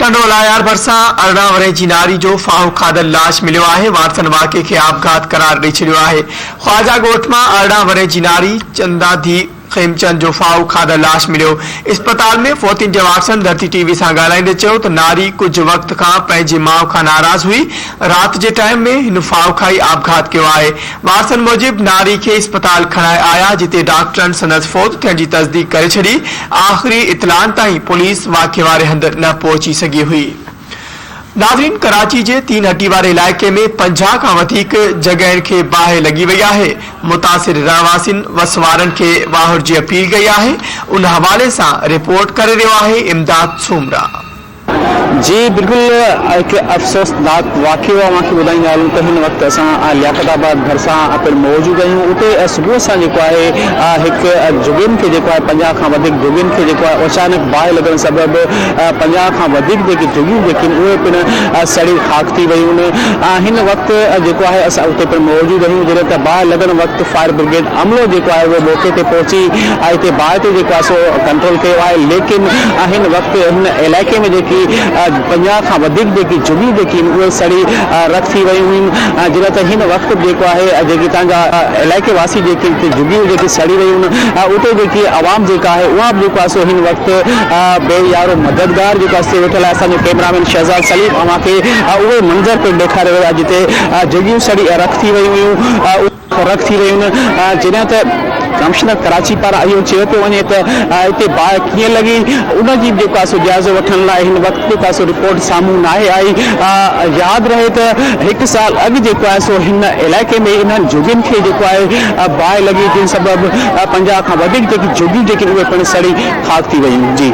ٽنڊو الهيار ڀرسان 18 ورهين جي ناري جو ڦاهو کاڌل لاش مليو آهي، وارثن واقعي کي آپگهات قرار ڏئي ڇڏيو آهي. خواجه ڳوٺ مان 18 ورهين جي ناري چندا ڌي خيمچند جو ڦاهو کاڌل لاش مليو. اسپتال ۾ فوتين جي وارثن ڌرتي ٽي وي سان ڳالهائيندي چيو ته ناري ڪجهه وقت کان پنهنجي ماء کان ناراض هئي، رات جي ٽائيم ۾ هن ڦاهو کائي آپگهات ڪيو آهي. وارثن موجب ناري کي اسپتال کڻائي آيا جتي ڊاڪٽرن سندس فوت ٿيڻ جي تصديق ڪري ڇڏي، آخري اطلاعن تائين پوليس واقعي واري هنڌ نه پهچي سگهي هئي. ناظرين ڪراچي جي تين هٽي واري علائقي ۾ 50 کان وڌيڪ جڳهين کي باهه لڳي وئي آهي، متاثر رهواسين وس وارن کي واهر جي اپيل ڪئي آهي، ان حوالي سان رپورٽ ڪري رهيو آهي امداد سومرا. جي بلڪل هڪ افسوسناڪ واقعو اوهان کي ٻڌائيندا هلون ته هن وقت اسان لياقت آباد ڀرسان پڻ موجود آهيون اتي صبح سان جيڪو آهي هڪ جهڳين کي جيڪو آهي 50 کان وڌيڪ جهڳين کي جيڪو آهي اچانڪ باهه لڳڻ سبب 50 کان وڌيڪ جيڪي جهڳيون جيڪي آهن اهي پڻ سڙي خاڪ ٿي ويون هن وقت جيڪو آهي اسان اتي پڻ موجود آهيون جڏهن ته باهه لڳڻ وقت فائر برگيڊ عملو جيڪو آهي اهو موقعي تي پهچي هتي باهه تي جيڪو آهي سو ڪنٽرول ڪيو آهي ليڪن هن وقت هن علائقي ۾ جيڪي 50 کان وڌيڪ جيڪي جهڳيون جيڪي آهن اهي سڙي رک ٿي ويون هيون جڏهن ته هن وقت به جيڪو آهي جيڪي هتان جا علائقي واسي جيڪي هتي جهڳيون جيڪي سڙي ويون آهن اتي جيڪي عوام جيڪا آهي اها به جيڪو آهي سو هن وقت بي يارو مددگار جيڪو آهي سو ويٺل آهي اسان جو ڪئميرا مين شهزاد سليم اوهان کي اهي منظر پڻ ڏيکاري رهيو آهي جتي جهڳيون سڙي رک ٿي ويون هيون. رد ٿي ويون آهن جڏهن ته ڪمشنر ڪراچي پاران اهو چيو پيو وڃي ته هتي باهه ڪيئن لڳي ان جي به جيڪو آهي سو جائزو وٺڻ لاء هن وقت جيڪو آهي سو رپورٽ سامهون ناهي آئي ياد رهي ته هڪ سال اڳ جيڪو آهي سو هن علائقي ۾ انهن جهڳين کي جيڪو آهي باهه لڳي جنهن سبب 50 کان وڌيڪ جيڪي جهڳيون جيڪي اهي پڻ سڙي خاڪ ٿي ويون جي.